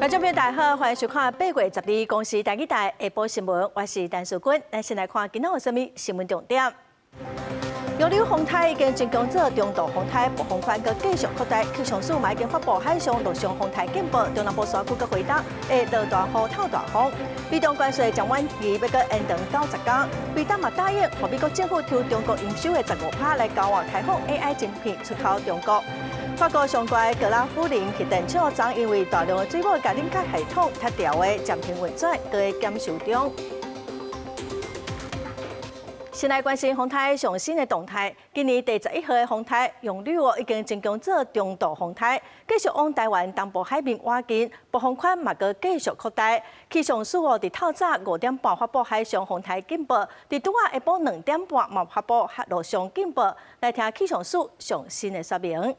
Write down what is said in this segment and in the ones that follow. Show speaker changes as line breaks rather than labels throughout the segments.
觀眾朋友大家好，歡迎收看8月12公視台語台下晡新聞，我是陳淑君。咱先來看今仔有啥物新聞重點。楊柳風颱已經增強做中度風颱，暴風圈閣繼續擴大，氣象署嘛已經發布海上、陸上風颱警報，中南部山區閣花東會落大雨、透大風。美中關稅暫緩期欲閣延長90天，拜登嘛答應，予美國政府抽中國應收的15趴來交換開放 AI 晶片出口中國。法國上懸的格拉夫林核電廠昨因為大量的水母共冷卻系統脫掉的暫停運轉，閣咧檢修中。先來關心風颱上新的動態。今年第11號的風颱楊柳哦，已經增強做中度風颱，繼續往台灣東部海面倚近，暴風圈嘛閣繼續擴大。氣象署哦，佇透早5點半發布海上風颱警報，佇拄仔下晡2點半嘛發布陸上警報。來聽氣象署上新的說明。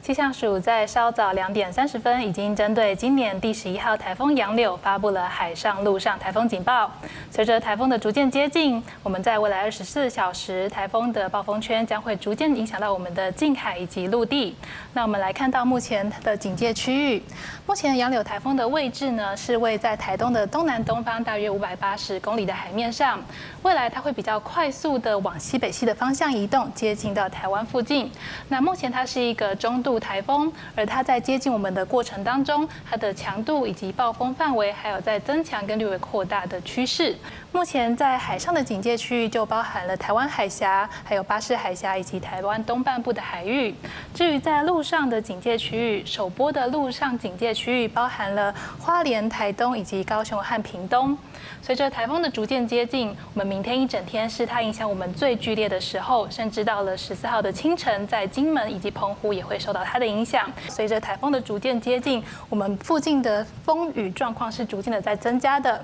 氣象署在稍早2點30分已經針對今年第11號颱風楊柳發布了海上、陸上颱風警報。隨着颱風的逐漸接近，我們在未來24小時，颱風的暴風圈將會逐漸影響到我們的近海以及陸地。那我們來看到目前的警戒區域，目前楊柳颱風的位置呢是位在台東的東南東方大約580公里的海面上。未來它會比較快速的往西北西的方向移動，接近到台灣附近。那目前它是一個中度颱風，而它在接近我們的過程當中，它的強度以及暴風範圍還有在增強跟略微擴大的趨勢。目前在海上的警戒區域就包含了台灣海峽、還有巴士海峽以及台灣東半部的海域。至於在陸上的警戒區域，首波的陸上警戒區域包含了花蓮、台東以及高雄和屏東。隨着颱風的逐漸接近，我們明天一整天是它影響我們最劇烈的時候，甚至到了14號的清晨，在金門以及澎湖也會受到它的影響。隨着颱風的逐漸接近，我們附近的風雨狀況是逐漸的在增加的。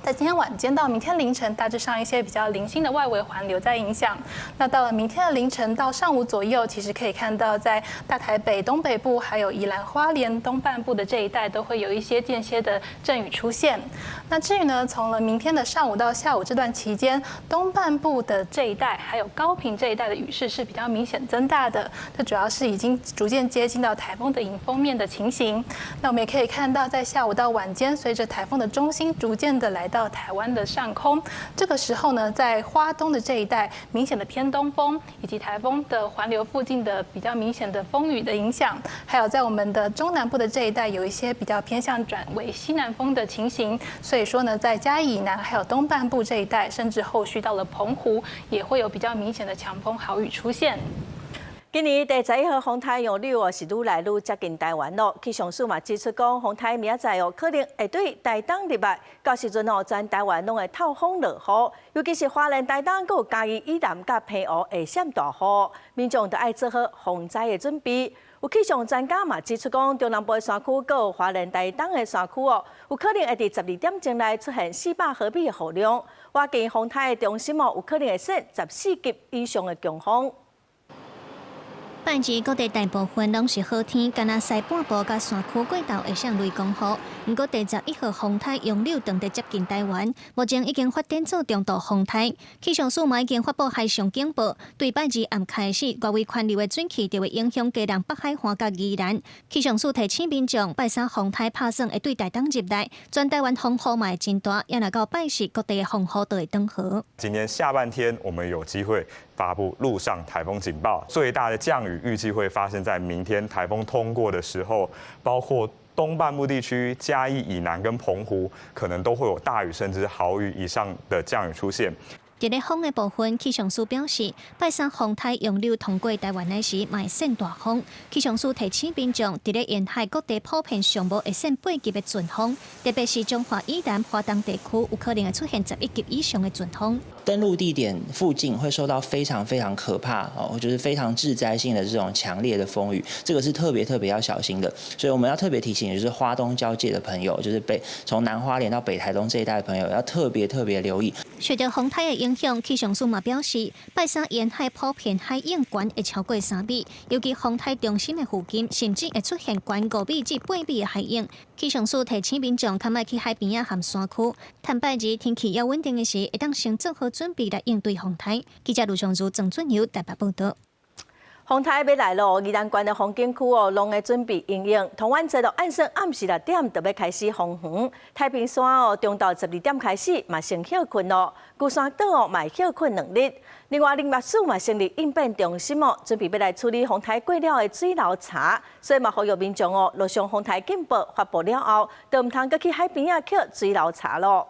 在今天晚間到明天凌晨，大致上一些比較零星的外圍環流在影響。那到了明天的凌晨到上午左右，其實可以看到在大台北東北部，還有宜蘭花蓮東半部的這一帶，都會有一些間歇的陣雨出現。那至於呢，從了明天的上午到下午這段期間，東半部的這一帶，還有高屏這一帶的雨勢是比較明顯增大的。這主要是已經逐漸接近到颱風的迎風面的情形。那我們也可以看到，在下午到晚間，隨着颱風的中心逐漸的來到台灣的上空，這個時候呢，在花東的這一帶明顯的偏東風，以及颱風的環流附近的比較明顯的風雨的影響，還有在我們的中南部的這一帶有一些比較偏向轉為西南風的情形，所以說呢，在嘉義以南還有東半部這一帶，甚至後續到了澎湖，也會有比較明顯的強風豪雨出現。
今年第11號風颱楊柳哦，是愈來愈接近台灣咯。氣象署嘛指出講，風颱明仔載哦，可能會對台東入來，到時陣哦，全台灣攏會透風落雨，尤其是花蓮、台東，閣有嘉義以南佮澎湖會閃大雨，民眾著愛做好防災的準備。有氣象專家嘛指出講，中南部的山區閣有花蓮、台東的山區哦，有可能會佇12點鐘內出現400毫米的雨量。倚近風颱的中心哦，有可能會閃14級以上的強風。
拜二各地大部分攏是好天，干焦西半部佮山區過晝會閃雷公雨。毋過第十一號風颱楊柳當佇接近台灣，目前已經發展做中度風颱。氣象署嘛已經發布海上警報，對拜二暗開始，外圍環流的水汽就會影響基隆北海岸佮宜蘭。氣象署提醒民眾，拜三風颱拍算會對台東入來，全台灣風雨嘛會真大，也若到拜四各地的風雨都會轉好。
今天下半天，我們有機會發布陸上颱風警報，最大的降雨預計會發生在明天颱風通過的時候，包括東半部地區、嘉義以南跟澎湖，可能都會有大雨甚至豪雨以上的降雨出現。
佇咧風的部分，氣象署表示，拜三風颱楊柳通過台灣的時，嘛會閃大風。氣象署提醒民眾，佇咧沿海各地普遍上無會閃8級的陣風，特別是彰化以南、花東地區，有可能會出現11級以上的陣風。
登陸地點附近會受到非常非常可怕哦，就是非常致災性的這種強烈的風雨，這個是特別特別要小心的。所以我們要特別提醒，就是花東交界的朋友，就是北從南花蓮到北台東這一帶的朋友，要特別特別留意。
受著風颱的影響，氣象署嘛表示，拜三沿海普遍海湧懸會超過3米，尤其風颱中心的附近，甚至會出現懸5米至8米的海湧。氣象署提醒民眾，較莫去海邊仔和山區。趁拜二天氣猶穩定的時，會當先做好準備來應對風颱。記者盧尚如、鄭俊友台北報道。
風颱欲來囉，宜蘭縣的風景區哦，攏會準備因應。童玩節到按算暗時六點就欲開始封園。太平山哦，中晝12點開始嘛先歇睏囉。龜山島哦，嘛會歇睏2日。另外，林業署嘛成立應變中心哦，準備欲來處理風颱過了的水流柴。所以嘛，呼籲民眾哦，陸上風颱警報發布了後，就毋通閣去海邊仔抾水流柴囉。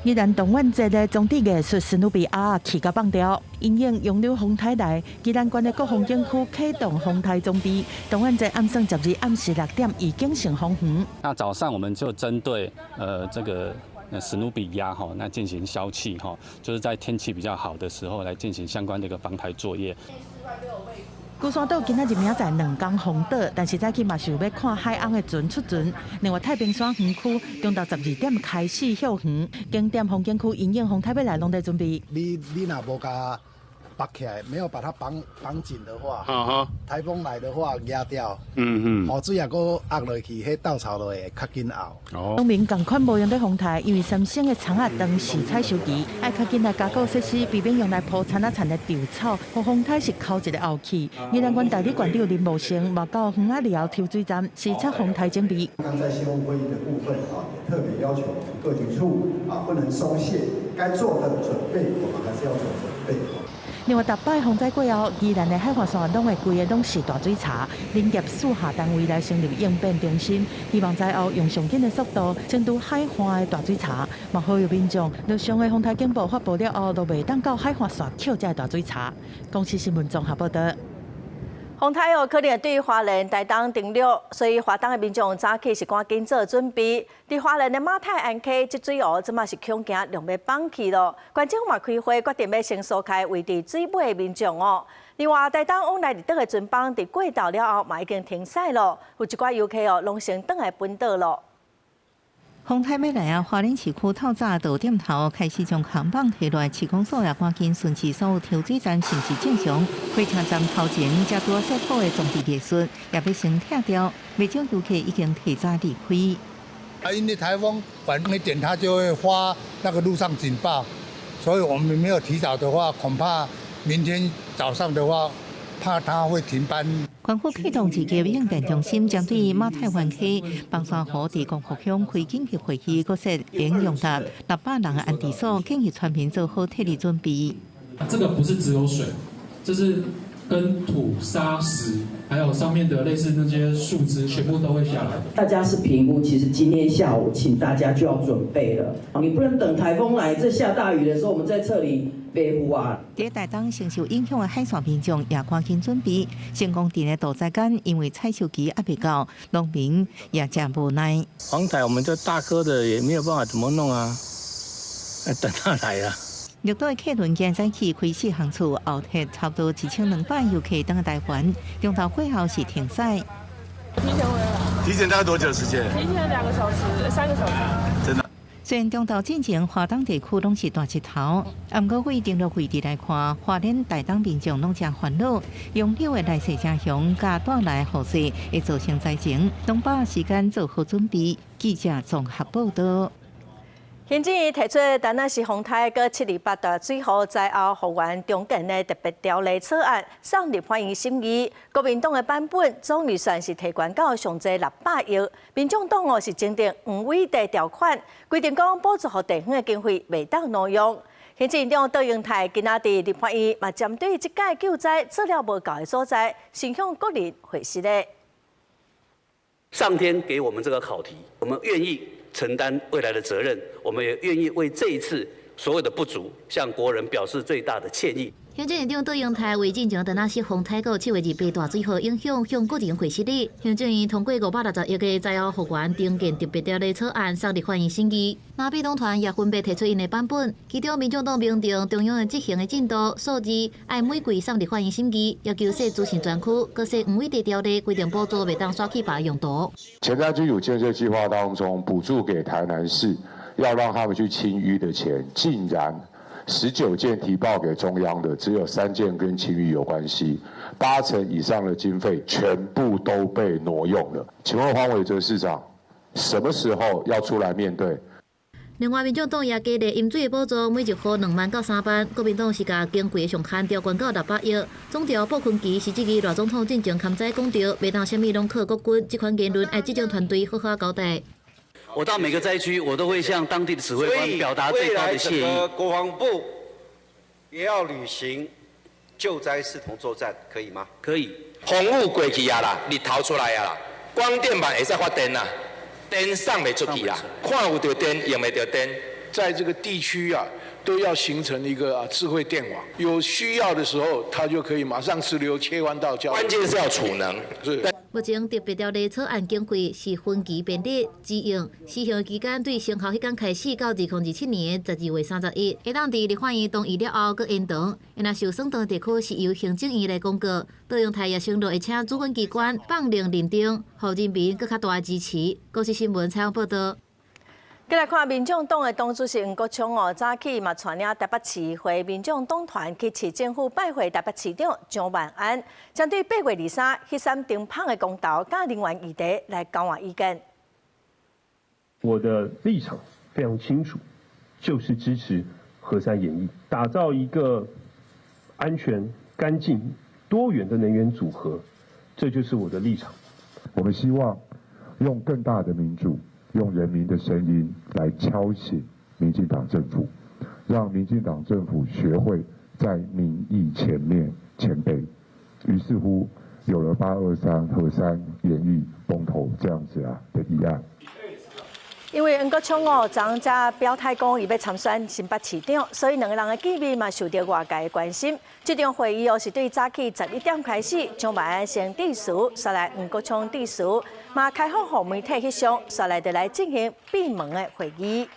宜蘭動玩節的裝置藝術史努比鴨去共放掉，因應楊柳風颱來，宜蘭縣的各風景區啟動風颱裝備。動玩節暗算12暗時6點已經先封園。
那早上我們就針對這個史努比鴨哈，那進行消氣哈，就是在天氣比較好的時候來進行相關的一個防颱作業。
龜山島今仔日明仔載兩工封島，但是早起嘛是有欲看海翁的船出船。另外太平山園區中晝12點開始歇園，景點風景區因應風颱欲來，攏在準備。
你若無共綁起來，沒有把它綁綁緊的話，颱風來的話壓掉，雨水也閣壓落去，彼稻草就會較緊沤。
農民仝款無閒咧風颱，因為三省的蔥仔當時採收期，愛較緊來加固設施，避免用來鋪田仔田的稻草，予風颱是摳一个後去。宜蘭縣代理縣長林茂生嘛到園仔寮抽水站視察風颱準備。
剛在新聞會議的部分啊，也特別要求我們各局處啊，不能鬆懈，該做的準備，我們還是要做準備。
另外，逐擺風災過後，宜蘭的海岸線攏會規个攏是大水柴，林業署轄單位來成立應變中心，希望災後用上緊的速度清除海岸的大水柴。嘛，呼籲民眾，陸上的風颱警報發布了後，都袂當到海岸線抾這大水柴。公視新聞綜合報導。
風颱哦，可能對花蓮、台東登陸，所以花東的民眾早起是趕緊做準備。佇花蓮的馬太鞍溪積水湖，這馬是恐驚量欲崩去囉。縣政府嘛開會決定欲先疏開位佇水尾的民眾哦。另外，台東往來綠島的船班佇過晝了後嘛已經停駛囉，有一寡遊客哦，攏先轉來本島囉。
風颱欲來啊！花蓮市區透早就點頭開始將扛棒提落來，市公所也趕緊巡視所有抽水站是毋是正常。火車站頭前才拄設好的裝置藝術也欲先拆掉，袂少遊客已經提早離開。
啊，因為颱風晚一點，它就會發那個陸上警報，所以我們沒有提早的話，恐怕明天早上的話，怕它會停班。
縣府啟動一個應變中心，針對馬太灣溪、枋山湖佇光復鄉開緊急會議，閣設應容納600人的安置所，建議村民做好撤離準備。
這個不是只有水，這是跟土、沙、石，還有上面的類似那些樹枝，全部都會下來。
大家是評估，其實今天下午請大家就要準備了，你不能等颱風來，這下大雨的時候，我們再撤離。
佇台東承受影響的海線民眾也趕緊準備。成功鎮的杜仔間因為採收期猶未到，農民也誠無奈。
黃台我們這大顆的也沒有辦法怎麼弄啊，等他來啊。
綠島的客輪今早起開四航次，後鐵差不多1200遊客轉來台灣，中晝過後是停駛。
提前回來。
提前大概多久時間？
提前2個小時，3個小時。
真的。
雖然中晝進前華東地區攏是大日頭，毋過對登陸位置來看，花蓮、台東民眾攏誠煩惱，楊柳的來勢誠強，佮帶來雨勢會造成災情，攏把時間做好準備。記者綜合報導。
行政院提出，陳那是風颱閣728大水禍災後復原重建的特別條例草案送立法院審議。國民黨的版本總預算是提懸到上濟600億，民眾黨哦是增訂黃偉哲條款，規定講補助予地方的經費袂當挪用。行政院長卓榮泰今仔佇立法院嘛針對這屆救災做了無夠的所在，先向國人回實咧。
上天給我們這個考題，我們願意承擔未來的責任，我們也願意為這一次所有的不足，向國人表示最大的歉意。
行政院長卓榮泰為進前陳那是風颱閣7月28大水禍影響，向國人回失禮。行政院通過560億的災後復原重建特別條例草案送立法院審議。馬比黨團也分別提出𪜶的版本，其中民眾黨明定中央的執行的進度數字，愛每季送立法院審議，要求設資訊專區，閣設黃偉哲條例規定補助袂當刷去別用途。
前瞻基礎建設計劃當中，補助給台南市，要讓他們去清淤的錢，竟然19件提報給中央的，只有3件跟清淤有關係，8成以上的經費全部都被挪用了。請問黃偉哲市長，什麼時候要出來面對？
另外，民眾黨也加列飲水的補助，每一戶2萬到3萬。國民黨是共經費上限調懸到600億。總調布坤奇是質疑賴總統進前勘災講著，袂當啥物攏靠國軍，這款言論愛執政團隊好好交代。
我到每個災區，我都會向當地的指揮官表達最高的謝意。
國防部也要履行救災視同作戰，可以嗎？
可以。
風雨過去啊啦，日頭出來啊啦，光電板會使發電啦，電送袂出去啦，看有著電，用袂著電。
在這個地區啊，都要形成一個智慧電網，有需要的時候，它就可以馬上直流切換到交。
關鍵是要儲能。
是。
目前特別條例草案經費是分期編列支用，施行期間對生效彼工開始到2027年12月31，會當佇立法院同意了後，閣延長。若受損的地區是由行政院來公告，卓榮泰也承諾會請主管機關放令認定，予人民閣較大的支持。公視新聞採訪報導。
繼來看民眾黨的黨主席黃國昌哦，早起嘛帶領台北市會民眾黨團去市政府拜會台北市長蔣萬安，針對8月23彼盞燈蜂的公投佮能源議題來交換意見。
我的立場非常清楚，就是支持核三延役，打造一個安全、乾淨、多元的能源組合，這就是我的立場。
我們希望用更大的民主，用人民的聲音來敲醒民進黨政府，讓民進黨政府學會在民意前面謙卑。於是乎，有了823核三延役公投這樣子啊的議案。
因為黃國昌哦，昨昏才表態講伊欲參選新北市長，所以兩个人的見面嘛受著外界的關心。這場會議哦是對早起11點開始，蔣萬安先致辭，紲來黃國昌致辭，嘛開放予媒體翕相，紲來就來進行閉門的會議。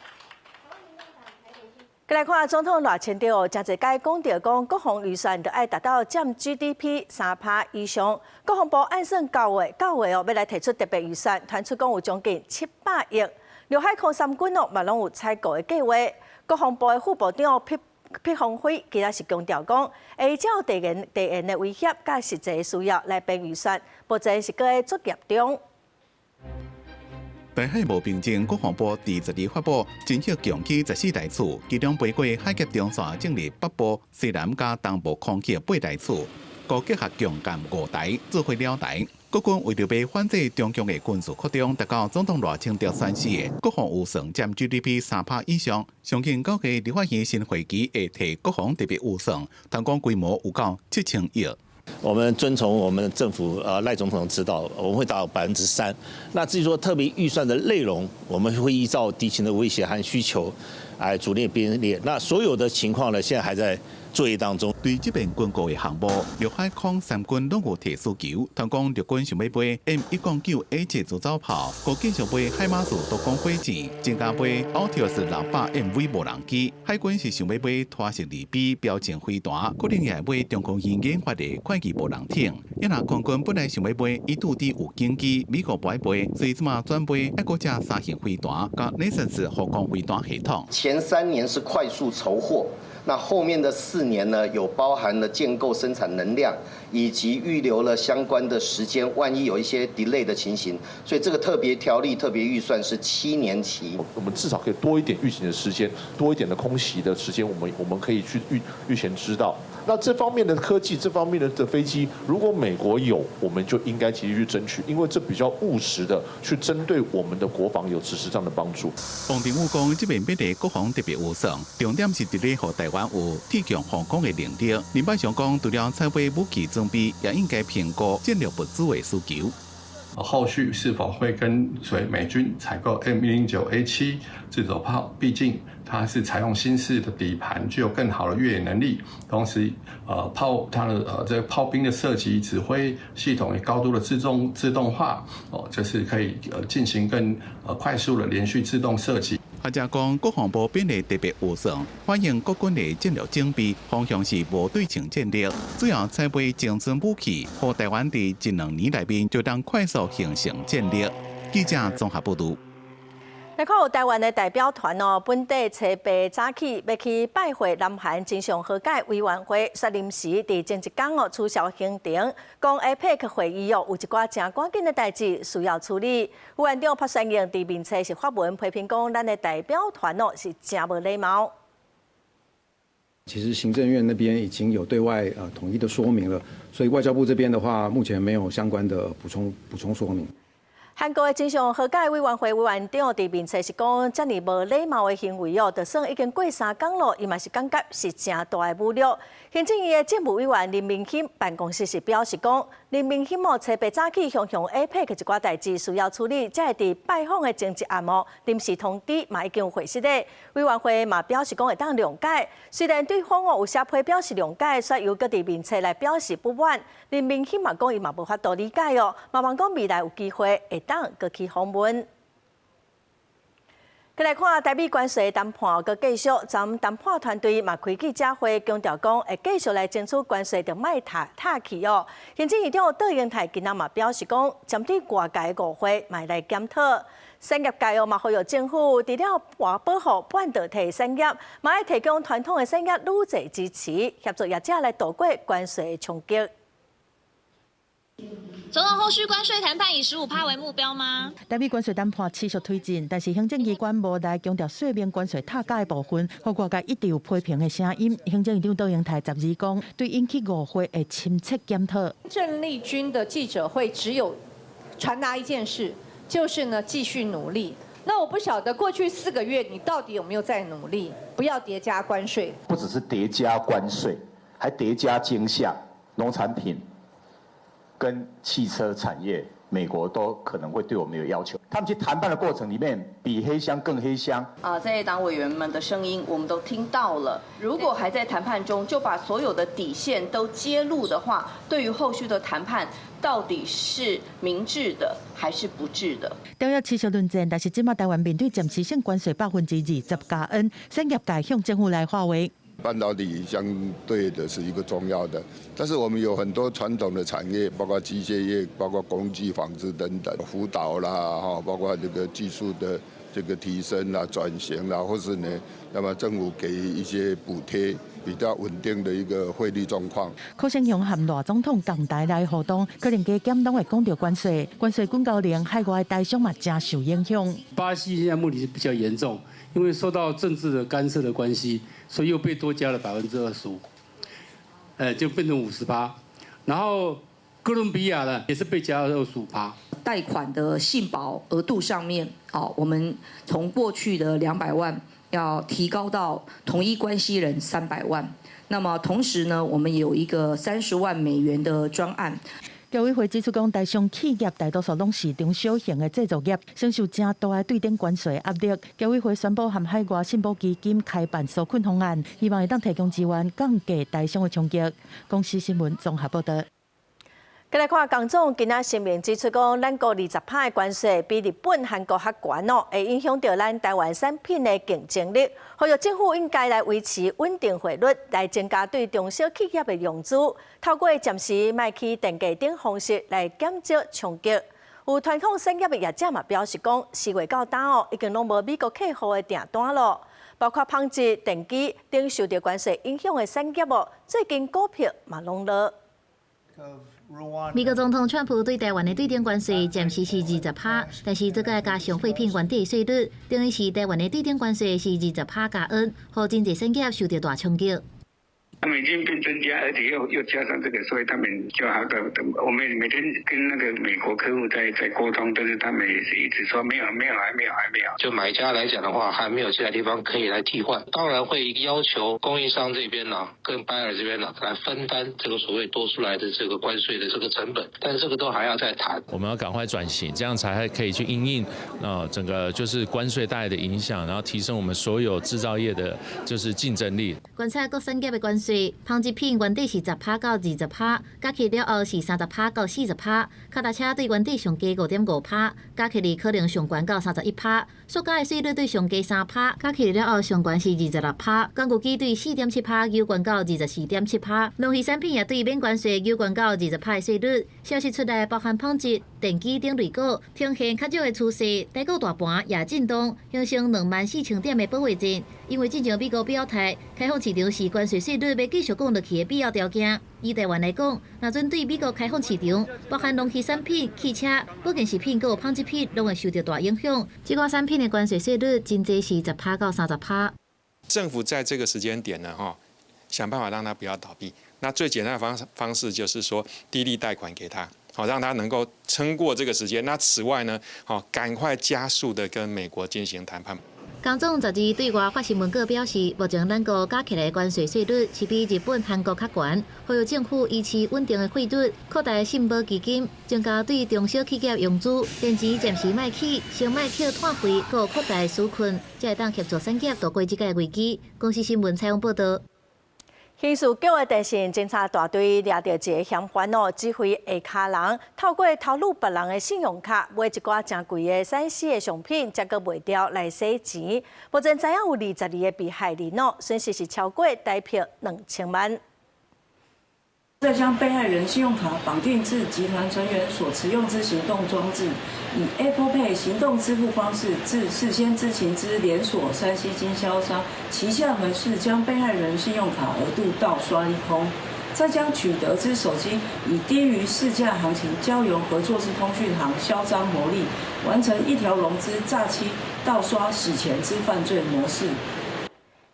過來看總統賴清德哦，誠濟擺講著講國防預算著愛達到佔 GDP 3%以上。國防部按算9月哦，欲來提出特別預算，傳出講有將近700億。陸海空三軍哦，嘛攏有採購的計劃。國防部的副部長畢鴻輝，今仔是強調講，會照地緣的威脅佮實際需要來編預算，目前是閣咧作業中。
台海無平靜，國防部佇12發布偵測共機14台次，其中飛過海峽中線進入北部、西南佮東部空域8台次，閣結合共艦5台，做伙2台。國軍為著欲反制中共的軍事擴張，達到總統賴清德宣示的國防預算佔 GDP 3%以上。上近9月立法院新會期會提國防特別預算，傳講規模有到7000億。
我們遵從我們政府賴總統的指導，我們會達到3%。那至於說特別預算的內容，我們會依照敵情的威脅和需求，來逐列編列。那所有的情況呢，現在還在作業當中。
對這邊軍購的項目，陸海空三軍攏有提需求。傳講陸軍想欲買 M109A7 自走炮，閣繼續買海馬斯多管火箭，增加買 Altius 600 MV 無人機。海軍是想欲買拖式2B 標槍飛彈，可能也會買中科院研發的快機無人艇。若空軍本來想欲買 E-2D 預警機，美國無愛賣，所以這馬轉買愛國者三型飛彈佮 NASAMS 防空飛彈系統。
前3年是快速籌貨。那後面的4年呢，有包含了建構生產能量，以及預留了相關的時間，萬一有一些 delay 的情形，所以這個特別條例、特別預算是7年期。
我們至少可以多一點預警的時間，多一點的空襲的時間，我們可以去預前知道。那這方面的科技，這方面的飛機，如果美國有，我們就應該積極去爭取，因為這比較務實的去針對我們的國防有實質上的幫助。
王定宇講，這邊編列國防特別預算，重點是佇咧予台灣有鐵強防空的能力。林百祥講，除了採買武器裝備，也應該評估戰略物資的需求。
後續是否會跟隨美軍採購 M109A7 自走炮？畢竟它是採用新式的底盤，具有更好的越野能力。同時，炮它的這個炮兵的射擊指揮系統也高度的自動化，哦，就是可以進行更快速的連續自動射擊。
學者講，國防部編列特別預算，反映國軍的戰略準備方向是無對稱戰略，主要採買精準武器，予台灣佇一兩年內面就當快速形成戰力。記者綜合報導。
來看有台灣的代表團哦，本底初八早起欲去拜會南韓真相和解委員會，煞臨時佇前一工哦取消行程，講 APEC 會議哦有一寡誠趕緊的代誌需要處理。委員長朴宣穎佇面冊是發文批評講，咱的代表團哦是誠無禮貌。
其實行政院那邊已經有對外統一的說明了，所以外交部這邊的話，目前沒有相關的補充說明。
韓國的真相和解委員會委員長佇面冊是講，遮爾無禮貌的行為哦，就算已經過三工咯，伊嘛是感覺是誠大的侮辱。行政院的政務委員林明欽辦公室是表示講，林明欽哦，初八早起雄雄 APEC 一寡代誌需要處理，才會佇拜訪的前一暗哦，臨時通知嘛已經有會失的。委員會嘛表示講會當諒解，雖然對方哦有寫批表示諒解，煞又閣佇面冊來表示不滿。林明欽嘛講伊嘛無法度理解哦，嘛望講未來有機會會當閣去訪問。閣來看台美關稅談判閣繼續，昨昏談判團隊嘛開記者會，強調講會繼續來爭取關稅，著莫踏踏去哦。行政院長郭榮泰今仔嘛表示講，針對外界誤會，嘛來檢討。產業界哦嘛呼籲政府，除了保護半導體產業，嘛愛提供傳統的產業愈濟支持，協助業者來渡過關稅衝擊。
總統後續關稅談判以15趴為目標嗎？
台美關稅談判持續推進，但是行政機關無來強調說明關稅踏價的部分，予外界一直有批評的聲音。行政院長郭榮泰12講，對引起誤會會深切檢討。
鄭麗君的記者會只有傳達一件事，就是呢繼續努力。那我不曉得過去4個月你到底有沒有在努力，不要疊加關稅。
不只是疊加關稅，還疊加驚嚇農產品跟汽車產業，美國都可能會對我們有要求。他們去談判的過程裡面，比黑箱更黑箱。
啊，在野黨委員們的聲音，我們都聽到了。如果還在談判中就把所有的底線都揭露的話，對於後續的談判，到底是明智的還是不智的？
條約持續論戰，但是這馬台灣面對暫時性關稅20%加 N，產業界向政府來發話。
半導體相對的是一個重要的，但是我們有很多傳統的產業，包括機械業、包括工具紡織等等，輔導啦，哈，包括這個技術的這個提升啦、轉型啦，或是呢，那麼政府給予一些補貼，比較穩定的一個匯率狀況。
柯先雄和賴總統仝台來互動，可能加減攏會講著關稅，關稅滾交令，海外台商嘛誠受影響。
巴西現在問題是比較嚴重，因為受到政治的干涉的關係，所以又被多加了25%，就變成50趴。然後哥倫比亞呢，也是被加了25趴。
貸款的信保額度上面，哦，我們從過去的200萬要提高到同一關係人300萬。那麼同時呢，我們有一個30萬美元的專案。
僑委會指出，講台商企業大多數攏是中小型的製造業，承受誠大的對等關稅壓力。僑委會宣布和海外信保基金開辦紓困方案，希望會當提供資源，降低台商的衝擊。公視新聞綜合報導。
閣來看，江總今仔聲明指出，講咱國20趴的關稅比日本、韓國較懸哦，會影響著咱台灣產品的競爭力。呼籲政府應該來維持穩定匯率，來增加對中小企業的融資，透過暫時莫起電價等方式來減少衝擊。有傳統產業的業者嘛表示講，4月到今哦，已經攏無美國客戶的訂單咯，包括紡織、電機等受著關稅影響的產業哦，最近股票嘛攏落。
美國總統川普對台灣的對等關稅暫時是20趴，但是這個加上貨品原底稅率，等於是台灣的對等關稅是20趴加 N，予真濟產業受著大衝擊。
美金變增加，而且又加上這個，所以他們就好的。我們每天跟那個美國客戶在溝通，但是他們也是一直說沒有沒有還沒有還沒有。
就買家來講的話，還沒有其他地方可以來替換，當然會要求供應商這邊呢，跟 buyer 這邊呢，來分擔這個所謂多出來的這個關稅的這個成本，但是這個都還要再談。
我們要趕快轉型，這樣才可以去因應啊整個就是關稅帶來的影響，然後提升我們所有製造業的就是競爭力。
觀察各產業的關稅。紡織品原底是10趴到20趴，加起了後是30趴到40趴。腳踏車對原底上加5.5趴，加起來可能上懸到31趴。塑膠的稅率對上加3趴，加起來了後上懸是26趴。工具機對4.7趴，又懸到24.7趴。農業產品也對免關稅，又懸到20趴的稅率。消息出來，包含紡織、電機等類股呈現較弱的趨勢，台股大盤也震動，形成24,000點的保衛戰。因為進前美國表態，開放市場是關稅稅率欲繼續降落去的必要條件。以台灣來講，若準對美國開放市場，包含農漁產品、汽車、保健食品、閣有紡織品，攏會受著大影響。這寡產品的關稅稅率真濟是10%到30%。
政府在這個時間點呢，哈，想辦法讓它不要倒閉。那最簡單的方式就是說低利貸款給他，好讓他能夠撐過這個時間。那此外呢，好趕快加速的跟美國進行談判。
江總12對外發新聞稿表示，目前咱國加起來關稅稅率是比日本、韓國較懸，呼籲政府維持穩定的匯率，擴大信保基金，增加對中小企業融資，電錢暫時莫起，先莫扣碳費，閣擴大紓困，才會當協助產業渡過這個危機。公視新聞採訪報導。
刑事局的電信偵查大隊掠著一个嫌犯哦，指揮下跤人透過偷擄別人的信用卡買一寡誠貴的3C 的商品，才閣賣掉來洗錢。目前知影有22個被害人哦，損失是超過台幣2000萬。
再將被害人信用卡綁定至集團成員所持用之行動裝置，以 Apple Pay 行動支付方式至事先知情之連鎖3C 經銷商旗下門市，將被害人信用卡額度盜刷一空，再將取得之手機以低於市價行情交由合作之通訊行銷贓牟利，完成一條龍之詐欺、盜刷、洗錢之犯罪模式。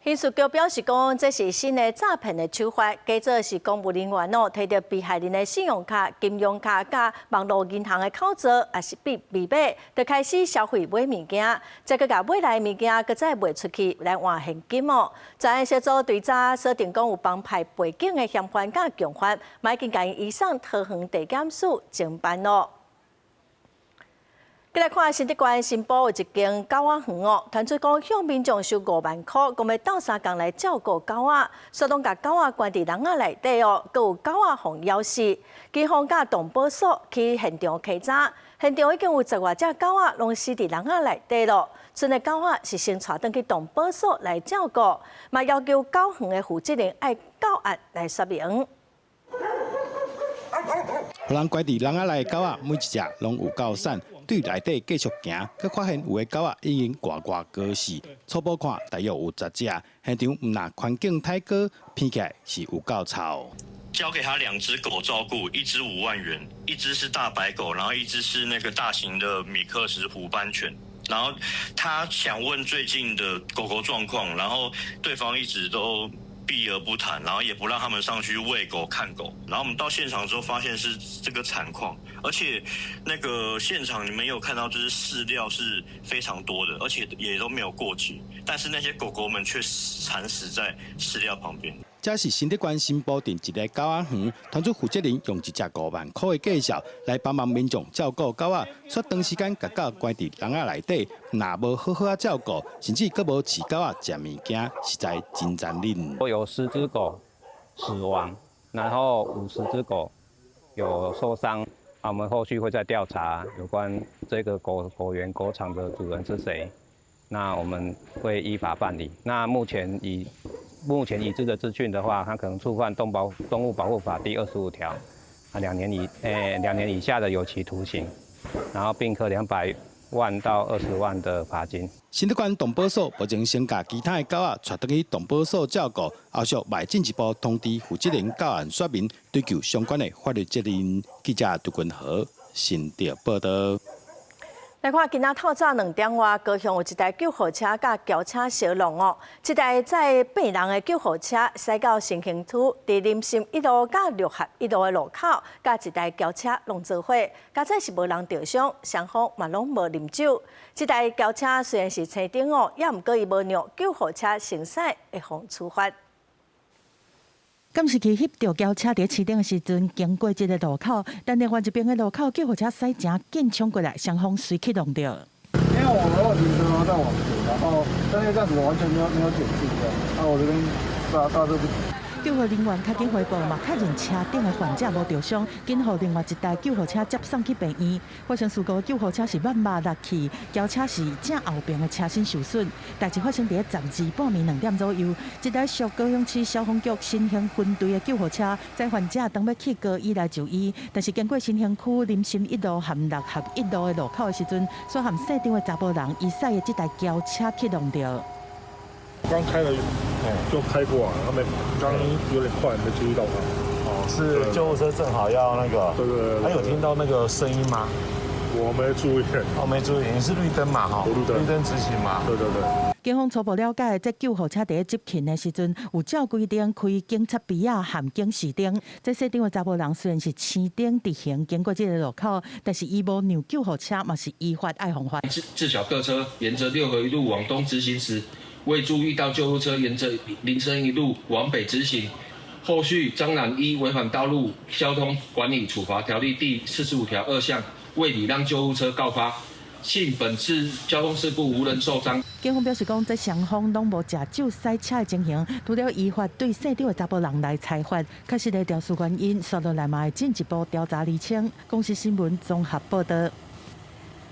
刑事局表示講，這是新的詐騙的手法，假做是公務人員哦，提著被害人的信用卡、金融卡佮網路銀行的口座，抑是密密碼，就開始消費買物件，再閣共買來的物件，閣再賣出去來換現金哦。專案小組追查鎖定講有幫派背景的嫌犯佮共犯，嘛已經共移送桃園地檢署偵辦咯。過來看新竹縣新埔有一間狗仔園哦，傳出講向民眾收5萬箍，講欲鬥相共來照顧狗仔，煞攏共狗仔關佇籠仔內底哦，閣有狗仔予咬死。警方佮動保所去現場稽查，現場已經有十外隻狗仔攏死佇籠仔內底咯。賰的狗仔是先帶轉去動保所來照顧，嘛要求狗園的負責人愛到案來說明。
予人關佇籠仔內的狗仔，每一隻攏有夠瘦，對內底繼續行，閣發現有的狗仔已經外外過世。初步看大約有10隻，現場毋但環境太過，聞起來是有夠臭。
交給他兩隻狗照顧，一隻5萬元，一隻是大白狗，然後一隻是那個大型的米克斯虎斑犬。然後他想問最近的狗狗狀況，然後對方一直都避而不談，然後也不讓他們上去餵狗看狗。然後我們到現場之後，發現是這個慘況，而且那個現場你們有看到，就是飼料是非常多的，而且也都沒有過期，但是那些狗狗們卻慘死在飼料旁邊。
這是新竹縣新埔鎮一個狗仔園，團隊負責人用一隻5萬塊的價數來幫忙民眾照顧狗仔，卻長時間共狗關佇籠仔內底，若無好好仔照顧，甚至閣無飼狗仔食物件，實在真殘忍。
有10隻狗死亡，然後50隻狗有受傷，啊，我們後續會再調查有關這個狗狗園狗場的主人是誰，那我們會依法辦理。那目前已知的資訊的話，他可能觸犯動物保護法第25條，啊，兩年以下的有期徒刑，然後並科200萬到20萬的罰金。
新竹縣動保所目前先共其他的狗仔帶轉去動保所照顧，後續會進一步通知負責人到案說明，追究相關的法律責任。記者杜君和新竹報道。
來看今仔透早2點外，高雄有一台救護車佮轎車相撞哦。這台載病人的救護車駛到新興區，佇林森一路佮六合一路的路口，佮一台轎車挵做伙，佳哉是無人著傷，雙方嘛攏無啉酒。這台轎車雖然是青燈哦，也毋過伊無讓救護車先駛會予處罰。
監視器翕著轎車佇青燈的時陣，經過這個路口，但另外一邊的路口救護車駛誠緊衝過來，雙方隨去撞著。
因為我們有停車，然後再往前，然後但那個駕駛完全沒有減速這樣，那我這邊剎車不及。
救護人員較緊回報嘛，確認車頂的患者無著傷，緊予另外一台救護車接送去病院。發生事故救護車是慢慢落去，轎車是正後爿的車身受損。代誌發生佇咧12半暝2點左右，這台屬高雄市消防局新興分隊的救護車載患者當欲去高醫來就醫，但是經過新興區林森一路和六合一路的路口的時陣，煞予姓張的查埔人伊駛的這台轎車去挵著。
剛開了，就開過來，他們剛有點快，沒注意到他。
哦，是救護車正好要那個。
對對對。
還有聽到那個聲音嗎？
我沒注意。
哦，沒注意，你是綠燈嘛？哈，
綠燈。綠燈直行嘛？對對對。
警方初步了解，這救護車佇咧執勤的時陣，有照規定開警察埤仔和警示燈。這姓張的查埔人雖然是青燈直行經過這个路口，但是伊無讓救護車，嘛是依法愛防範。
自小客車沿着六合一路往東直行時，未注意到救護車沿着林森一路往北直行。後續張男依違反道路交通管理處罰條例第45條2項，未禮讓救護車告發。幸本次交通事故無人受傷。
警方表示講，這雙方攏無食酒駛車的情形，除了依法對姓張的查埔人來裁罰，確實的調查原因，紲落來嘛會進一步調查釐清。公視新聞綜合報導。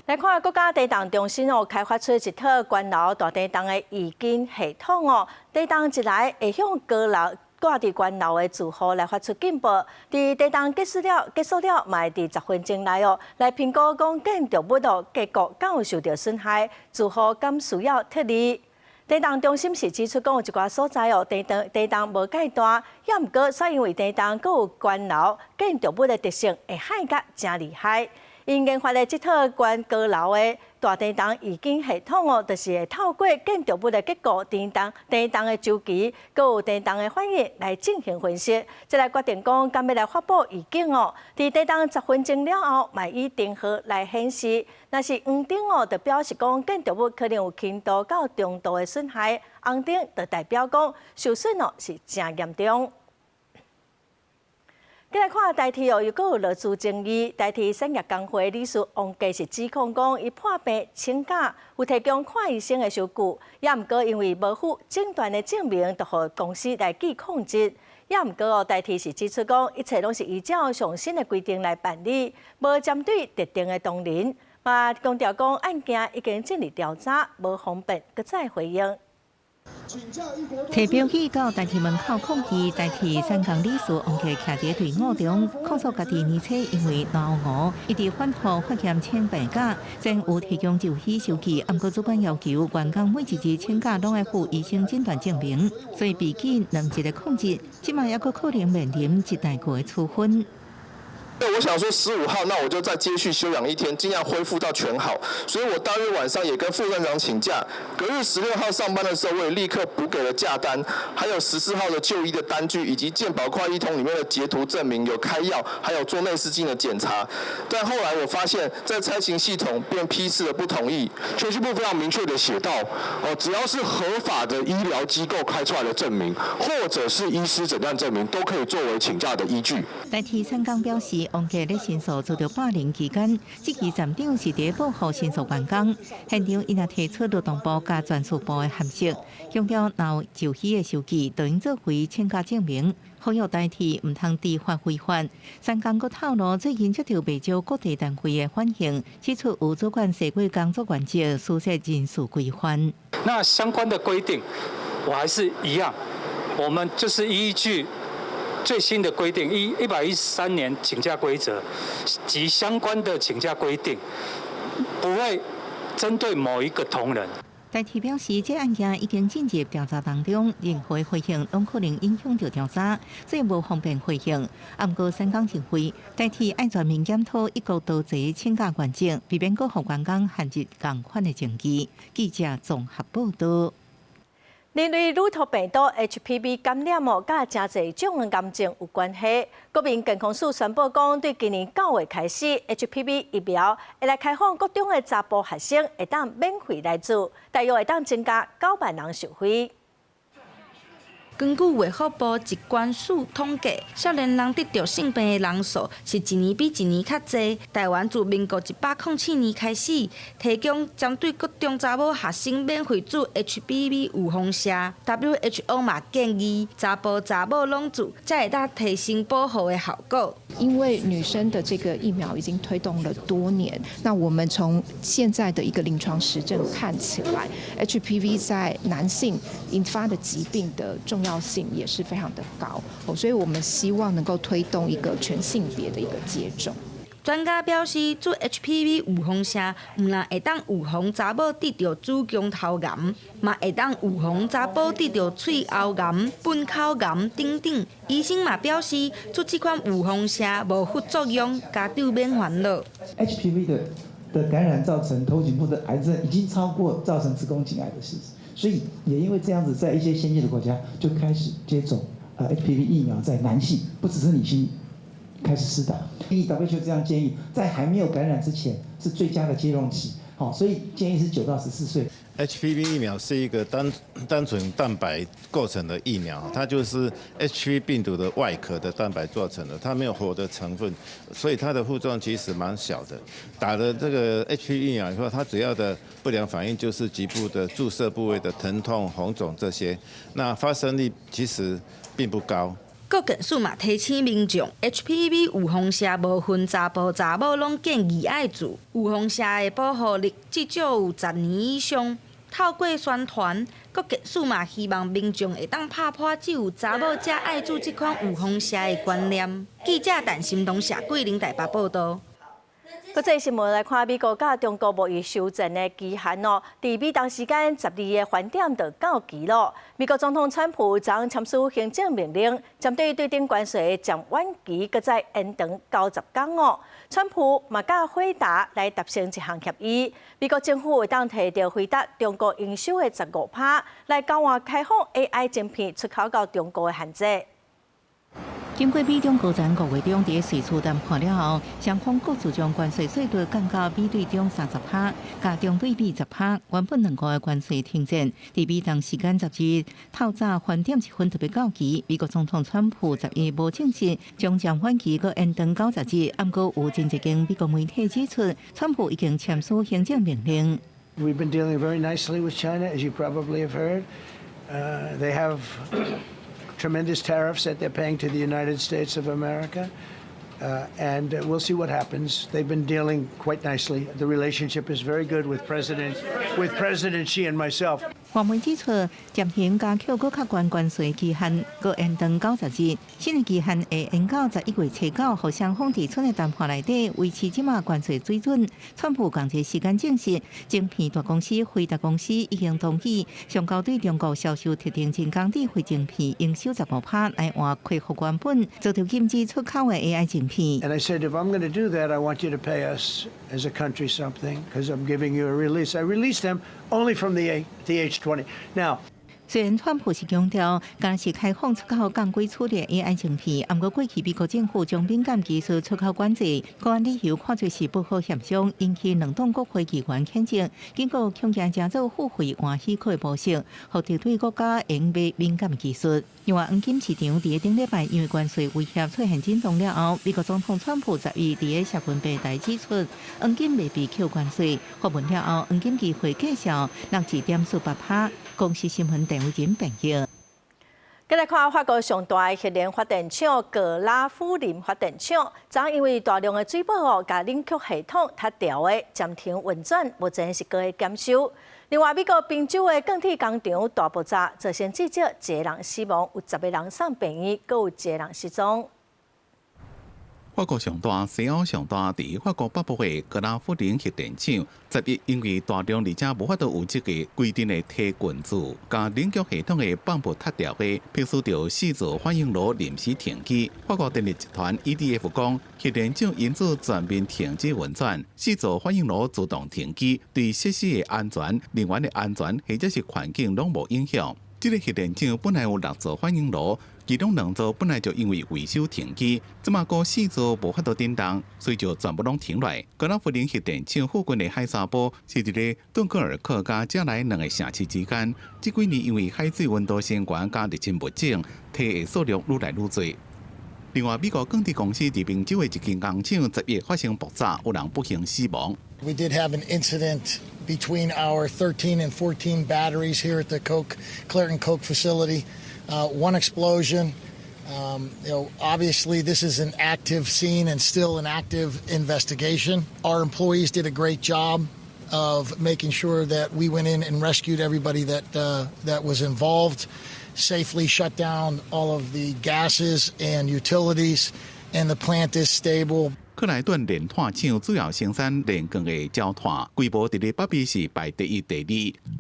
來看國家地動中心哦，開發出一套懸樓大地動的預警系統哦。地動一來會向高樓掛佇懸樓的住戶來發出警報。佇地動結束了，嘛會佇10分鐘內哦，來評估講建築物哦結構敢有受著損害，住戶敢需要撤離。地動中心是指出講，有一寡所在哦，地動無蓋大，也毋過，煞因為地動閣有懸樓建築物的特性，會撼甲誠厲害。𪜶研發的這套懸高樓的大地動預警系統哦，就是會透過建築物的結構、地動的週期，閣有地動的反應來進行分析，再來決定講敢欲來發布預警哦。佇地動10分鐘了後，嘛以燈號來顯示。若是黃燈哦，就表示講建築物可能有輕度到中度的損害；紅燈就代表講受損哦是誠嚴重。再來看台鐵哦，又閣有勞資爭議。台鐵產業工會理事王傑是指控講，伊破病請假，有提供看醫生的收據，也毋過因為無附診斷的證明，就予公司來記曠職。也毋過哦，台鐵是指出講，一切攏是依照上新的規定來辦理，無針對特定的同仁。嘛強調講，案件已經進入調查，無方便閣再回應。
提標記到台鐵門口抗議，台鐵產工理事王傑徛佇隊伍中，控訴家己年初因為腦霧，一直反覆發現請病假，雖有提供就醫收據，毋過主管要求員工每一日請假攏愛附醫生診斷證明，所以被記兩日的曠職，這馬猶閣可能面臨一大個的處分。
我想說15號，那我就再接續休養一天，盡量恢復到全好。所以我當日晚上也跟副站長請假，隔日16號上班的時候，我也立刻補給了假單，還有14號的就醫的單據，以及健保快易通裡面的截圖證明有開藥，還有做內視鏡的檢查。但後來我發現，在差勤系統便批示了不同意。
全序部非常明確的寫到，哦，只要是合法的醫療機構開出來的證明，或者是醫師診斷證明，都可以作為請假的依據。
台鐵產工表示，王傑咧申訴遭到霸凌期間，這期站長是佇保護申訴員工，現場伊若提出勞動部佮人事部的函釋，強調若有就醫的收據，就應作為請假證明，呼籲台鐵毋通知法違法。產工閣透露，最近接著袂少各地單位的反映，指出有主管社會工作原則，私設人事規範。
那相關的規定，我還是一樣，我們就是依據最新的規定，113年請假規則及相關的請假規定，不會針對某一個同仁。
台鐵表示，這案件已經進入調查當中，任何回應攏可能影響著調查，所以無方便回應。毋過，產工認為，台鐵愛全面檢討一國多制請假原則，避免閣予員工陷入仝款的爭議。記者綜合報導。
人類乳頭病毒 HPV 感染哦，佮誠濟種的癌症有關係。國民健康署宣布講，對今年9月開始，HPV 疫苗會來開放國中的查埔學生會當免費來注，大約會當增加9萬人受惠。
根據衛福部疾管署統計，少年人得著性病的人數是一年比一年較濟。台灣自民國107年開始，提供針對國中查某學生免費注 HPV 預防射。WHO 嘛建議查埔查某攏注，才會當提升保護的效果。
因為女生的這個疫苗已經推動了多年，那我們從現在的一個臨床實證看起來，HPV 在男性引發的疾病的重要性也是非常的高，所以我們希望能夠推動一個全性別的一個接種。
專家表示，注 HPV 預防射，毋但會當預防查某得著子宮頭癌，嘛會當預防查埔得著喙喉癌、糞口癌等等。醫生嘛表示，注這款預防射無副作用，家長免煩惱。
HPV 的感染造成頭頸部的癌症，已經超過造成子宮頸癌的事實。所以也因為這樣子，在一些先進的國家就開始接種HPV 疫苗，在男性，不只是女性開始施打。WHO 這樣建議，在還沒有感染之前是最佳的接種期，好，所以建議是9到14歲。
HPV 疫苗是一個單單純蛋白構成的疫苗，它就是 HPV 病毒的外殼的蛋白做成的，它沒有活的成分，所以它的副作用其實蠻小的。打了這個 HPV 疫苗以後，它主要的不良反應就是局部的注射部位的疼痛、紅腫這些，那發生率其實並不高。
國健署嘛提醒民眾，HPV 預防射無分查埔查某攏建議愛注，預防射的保護力至少有10年以上。透過宣傳，國健署嘛希望民眾會當拍破只有查某才愛注這款預防射的觀念。記者陳心東、謝桂玲台北報道。
國際新聞來看，美國佮中國貿易休戰的期限哦，佇美東時間12的飯點就到期囉。美國總統川普昨昏簽署行政命令，針對對等關稅的暫緩期，閣再延長90工哦。川普嘛佮輝達來達成一項協議，美國政府會當提著輝達中國營收的15趴，來交換開放 AI 晶片出口到中國的限制。
經過美中高層五月中佇瑞士談判了後，雙方各自將關稅稅率降到美對中30趴，共中對美10趴。原本兩國的關稅停戰，佇美東時間10日透早飯點一分特別到期。美國總統川普11無證實將暫緩期閣延長90日，毋過有真濟間美國媒體指出，川普已經簽署行政命令。
We've been dealing very nicely with China, as you probably have heard. They have tremendous tariffs that they're paying to the United States of America. And we'll see what happens. They've been dealing quite nicely. The relationship is very good with President Xi and myself.
外媒指出，暫停共扣閣較懸關稅期限，閣延長90日，新的期限會延到11月初9，予雙方佇春的談判內底維持這馬關稅水準。川普仝一時間證實，晶片大公司輝達公司已經同意，上交對中國銷售特定人工智慧晶片營收15趴來換恢復原本遭著禁止出口的 AI 晶片。
And I said, if I'm going to do that, I want you to pay us as a country something, because I'm giving you a release. I released them only from the H20. Now.
雖然川普是強調，敢是開放出口降規處理 AI 晶片，毋過過去美國政府將敏感技術出口管制，高安理由看做是不好協商，引起兩黨國會議員譴責，警告恐驚成做付費換許可的模式，予敵對國家用買敏感技術。另外，黃金市場佇頂禮拜因為關稅威脅出現震盪了後，美國總統川普11佇個社群平台指出，黃金袂被扣關稅，發文了後，黃金期貨繼續落1.48趴。公視新聞鄭偉仁編譯。
繼來看法國上大的核能發電廠格拉夫林發電廠，昨因為大量的水寶哦，共冷卻系統脫掉的暫停運轉，目前是閣咧檢修。另外，美國賓州的鋼鐵工廠大爆炸，造成至少一個人死亡，有10個人送病院，閣有一個人失蹤。
法國上大、西歐上大，佇法國北部的格拉夫林核電廠，11因為大量而且無法度有這個規定的鐵滾子，共冷卻系統的泵浦脫掉的，迫使著四座反應爐臨時停機。法國電力集團 EDF 講，核電廠因此全面停止運轉，四座反應爐自動停機，對設施的安全、人員的安全或者是環境攏無影響。這個核電廠本來有六座反應爐，其中兩座本來就因為維修停機，這馬閣四座無法度振動，所以就全部攏停來。格拉夫林核電廠附近的海沙埔是佇咧頓克爾克佮加萊兩个城市之間。這幾年因為海水溫度升懸佮入侵物種，堤的數量愈來愈濟。另外，美國鋼鐵公司佇賓州的一間工廠11日發生爆炸，有人不幸死亡。
We did have an incident between our 13 and 14 batteries here at the Coke Clairton Coke facility. One explosion. Obviously, this is an active scene and still an active investigation. Our employees did a great job of making sure that we went in and rescued everybody that was involved, safely shut down all of the gases and utilities, and the plant is stable.
克萊頓煉炭廠主要生產煉鋼的焦炭，規模佇咧北美是排第一、第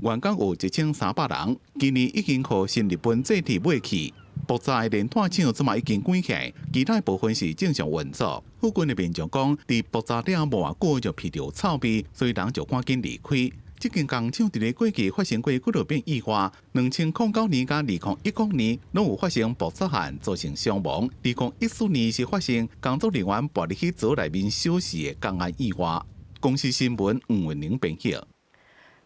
二，員工有1300人。今年已經予新日本製鐵買去。爆炸的煉炭廠這馬已經關起來，其他部分是正常運作。附近的民眾講，佇爆炸了無偌久就鼻著臭味，所以人就趕緊離開。這間工廠佇咧過去發生過幾落遍意外，2009年佮2010年攏有發生爆炸案，造成傷亡。2014年是發生工作人員跋入去槽內面燒死的工安意外。公視新聞吳文玲編譯。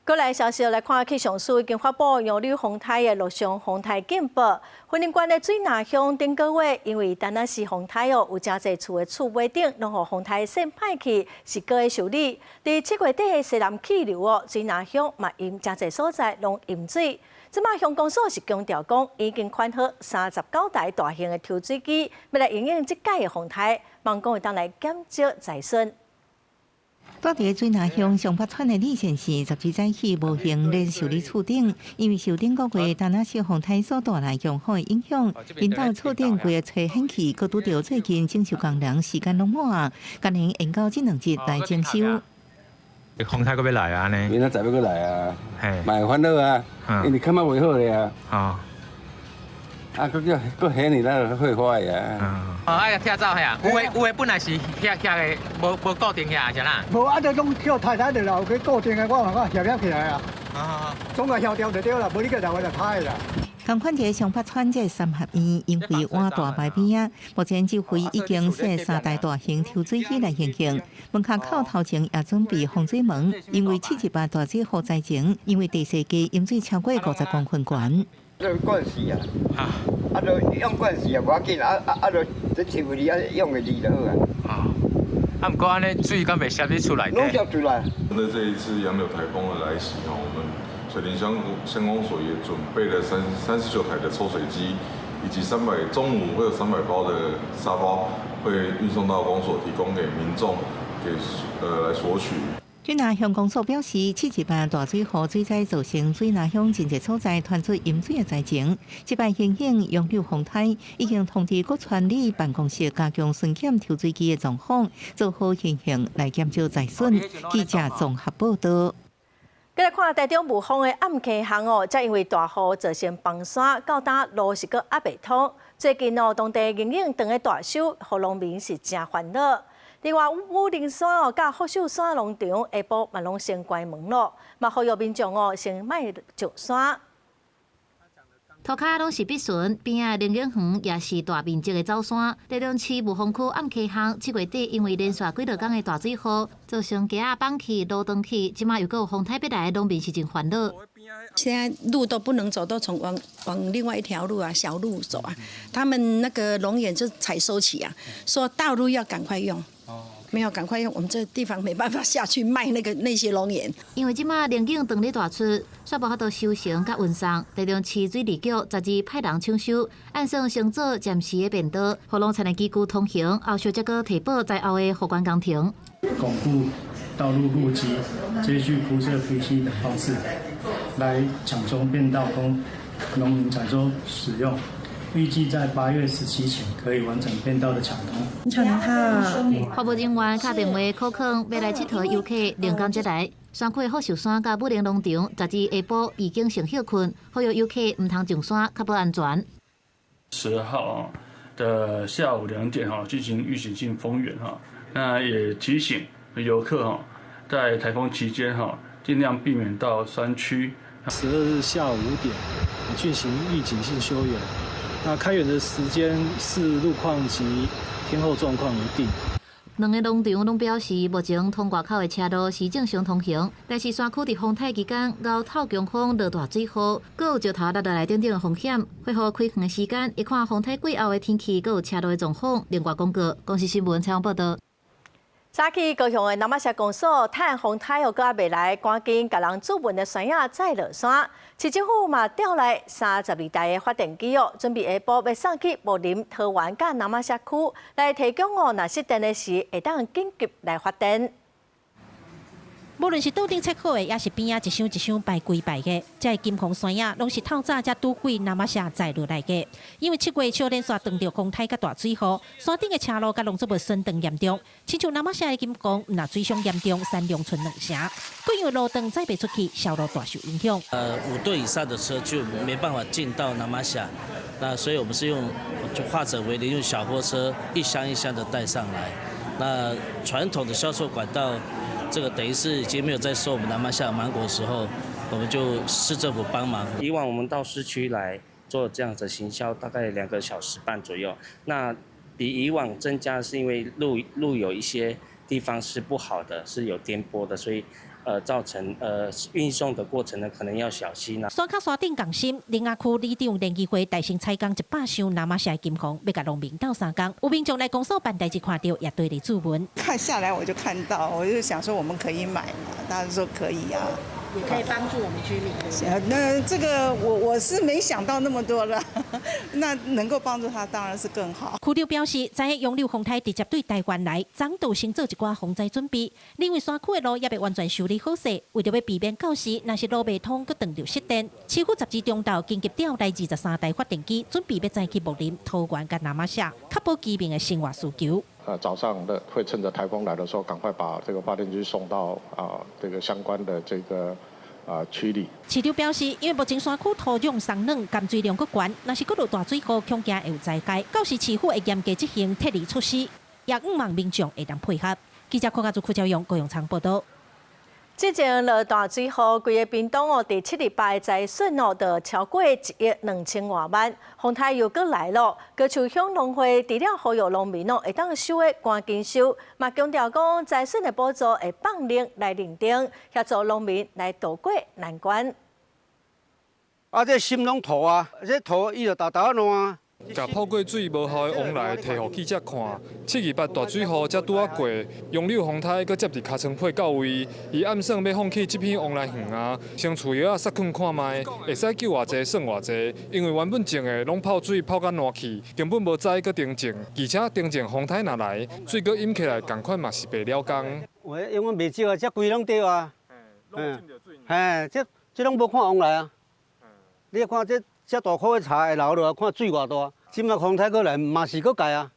閣來消息來看，氣象署已經發布楊柳風颱的陸上風颱警報。雲林縣的水林鄉頂個月，因為陳仔絲風颱哦，有誠濟厝的厝尾頂攏予風颱扇歹去，是閣會修理。佇7月底的西南氣流哦，水林鄉嘛淹誠濟所在攏淹水。這馬鄉公所是強調講，已經款好39台大型的抽水機，欲來因應這擺的風颱，望講會當來減少災損。
蹛佇水林鄉上北村的李先生，12早起無閒咧修理厝頂，因為受頂個月陳仔絲風颱所帶來強風的影響，𪜶兜厝頂規个吹掀去，閣拄著最近整修工人時間攏滿，決定延到這兩日來整修。
風颱閣欲來啊？按呢？
明仔載欲閣來啊？嘛會煩惱啊，因為感覺袂好咧啊。哦。啊，閣叫閣顯你那個會壞啊。
哦，愛拆走遐，有的有的本來是遐遐的，無無固定遐是啦。
無啊，就攏叫太太就留去固定的，我嘛講協協起來啊。啊。總共協調就對啦，無你閣留就歹啦。
仝款佇上北村這三合院，因為倚大排邊仔，目前指揮已經設三台大型抽水機來運行。門跤口頭前也準備防水門，因為718大水雨災前，因為第四季淹水超過50公分懸。
這慣勢啊，啊，就用慣勢也無要緊，啊啊啊，就這抽離啊，用個離就好啊。
啊，毋過按呢水敢袂澀佇厝內底？
攏澀出來。
針對這一次楊柳颱風的來襲，我們水林鄉鄉公所也準備了39台的抽水機，以及中午會有300包的沙包會運送到公所，提供給民眾給來索取。
水林鄉公所表示，718大水雨水災造成水林鄉真濟所在傳出淹水的災情。這擺因應楊柳風颱，已經通知各村里辦公室加強巡檢抽水機的狀況，做好因應來減少災損。記者綜合報道。
閣來看台中霧峰的暗坑巷哦，才因為大雨造成崩山，到今路是閣猶袂通。最近哦，當地因應當咧大修，予農民是誠煩惱。另外，武陵山哦，佮福壽山農場下晡嘛攏先關門咯，嘛呼籲民眾哦，先莫上山。
塗跤攏是必巡，邊仔龍眼園也是大面積的走山。台中市霧峰區暗坑巷7月底因為連續幾落工的大水雨，造成街仔崩去、路斷去，這馬又閣有風颱欲來，農民是真煩惱。
現在路都不能走，都從往另外一條路啊，小路走啊。他們那個龍眼就採收期啊，說道路要趕快用。沒有趕快用，我們這地方沒辦法下去賣那個那些龍眼。
因為這馬龍眼當咧大出，煞無法度收成佮運送。台中市水利局12派人搶修，按算先做暫時的便道，予農田的機具通行，後續才閣提報災後的復原工程。
鞏固道路路基、接續鋪設 PC 等方式，來搶修便道供農民採收使用。預計在8月17前可以完成便道的搶通。
服務人員敲電話叩勸欲來𨑨迌遊客，龍江節來山區福壽山佮武陵農場，12下晡已經先歇睏，呼籲遊客毋通上山，較保安全。
12號的下午2點哈進行預警性封園哈，那也提醒遊客哈，在颱風期間哈，盡量避免到山區。
12日下午5點進行預警性休園。
那開園的時間視路況及天候狀況而定。
兩个農場攏表示，目前通外口的車路是正常通行，但是山區佇風颱期間，𠢕透強風、落大水雨，閣有石頭落落來等等的風險。恢復開園的時間，會看風颱過後的天氣，閣有車路的狀況。另外公告，公視新聞採訪報導。
早起高雄的那瑪夏公所，趁風颱予閣猶未來，趕緊共人注文的山仔載落山。市政府嘛調來32台的發電機哦，準備下晡欲送去木林、桃園佮那瑪夏區來提供哦，若失電的時會當緊急來發電。
無論是桌頂切好的，抑是邊仔一箱一箱排規排的，這个金黃山仔攏是透早才拄過那瑪夏載落來的。因為7月小連續撞著風颱佮大水雨，山頂的車路佮農作物損斷嚴重。親像那瑪夏的金剛，毋若水傷嚴重，三龍村兩成，閣因為路斷載袂出去，銷路大受影響。
5噸以上的車就沒辦法進到那瑪夏，那所以我們是用就化整為零，用小貨車一箱一箱的帶上來。那傳統的銷售管道。這個等於是已經沒有在收我們那瑪夏芒果的時候，我們就市政府幫忙。
以往我們到市區來做這樣的行銷，大概2個小時半左右。那比以往增加，是因為路有一些地方是不好的，是有顛簸的，所以造成運送的過程呢，可能要小心啦。
山跤山頂仝心，苓雅區里長連議會大聲採購100箱那瑪夏金黃，欲共農民鬥相共。有民眾來公所辦代誌，看著也對咧注文。
看下來我就看到，我就想說我們可以買嘛，大家說可以啊，
也可以幫助我們居民。
那這個我是沒想到那麼多了，那能夠幫助他當然是更好。
區長表示，知影楊柳風颱直接對台灣來，早就先做一寡防災準備。認為山區的路猶未完全修理好勢，為著欲避免到時若是路袂通，閣斷著失電。市府10日中晝緊急調來23台發電機，準備欲載去木林、桃園佮那瑪夏，確保居民的生活需求。
早上的會趁着颱風來的時候，趕快把這個發電機送到啊這個相關的這個啊區裡。
市長表示，因為目前山區土壤鬆軟，含水量閣懸，若是閣落大水雨，恐驚會有災害。到時市府會嚴格執行撤離措施，也向望民眾會當配合。記者柯家祖、柯昭勇、高永昌報導。
之前落大水雨，規个屏東哦，佇7月8災損哦，就超過1億2千外萬。風颱又閣來咯，高樹鄉農會除了呼籲農民哦，會當收的趕緊收，嘛強調講災損的補助會放靈來認定，協助農民來渡過難關。
啊，這心攏塗啊，這塗伊就沓沓仔爛啊。
共泡過水無效的王梨提予記者看，7、28大水雨才拄仔過，楊柳風颱閣接佇尻川配到位，伊暗算欲放棄這片王梨園啊，先厝藥仔殺菌看覓，會使救偌濟算偌濟，因為原本種的攏泡水泡甲爛去，根本無栽閣重種，而且重種風颱若來，水閣淹起來，仝款嘛是白了工。
有永遠袂少啊，這規攏著啊，嗯，嘿，這攏無看王梨啊，你看這。這大箍的柴會流落來，看水偌大。這馬風颱閣來，嘛是閣蓋啊。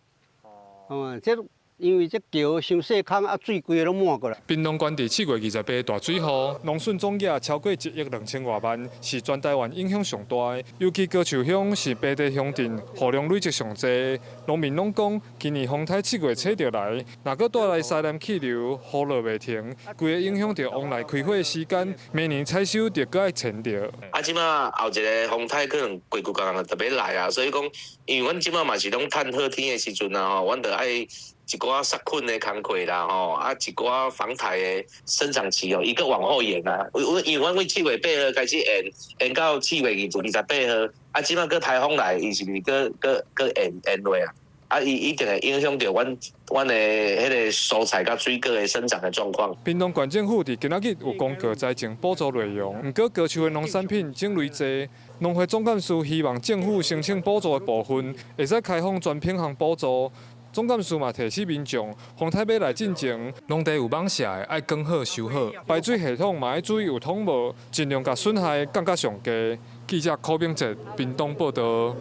哦，這因為這橋傷細空，啊水規个攏滿過來。
屏東縣佇7月28大水雨，農損總額超過1億2千外萬，是全台灣影響上大的。尤其高樹鄉是平地鄉鎮，雨量累積上濟，農民攏講，今年風颱7月吹著來，若閣帶來西南氣流，雨落袂停，規个影響著王梨開花的時間，明年採收就閣愛延著。
啊，這馬後一个風颱可能過幾工就欲來啊，所以講，因為阮這馬嘛是攏趁好天的時陣啊吼，阮就愛一寡殺菌的工課啦吼，啊一寡防颱的生長期哦，伊閣往後延啊。因為阮對7月8號開始延，延到7月28號，啊，這馬閣颱風來，伊是毋是閣延落啊？啊，伊一定會影響著阮的彼个蔬菜佮水果的生長的狀況。
屏東縣政府佇今仔日有公告災情補助內容，毋過高樹的農產品種類濟，農會總幹事希望政府申請補助的部分，會使開放全品項補助。總幹事嘛提醒民眾，風颱欲來進前，農地有蠓蛇的愛管好收好，排水系統嘛愛注意有通無，盡量共損害降甲上低。記者柯明哲屏東報導。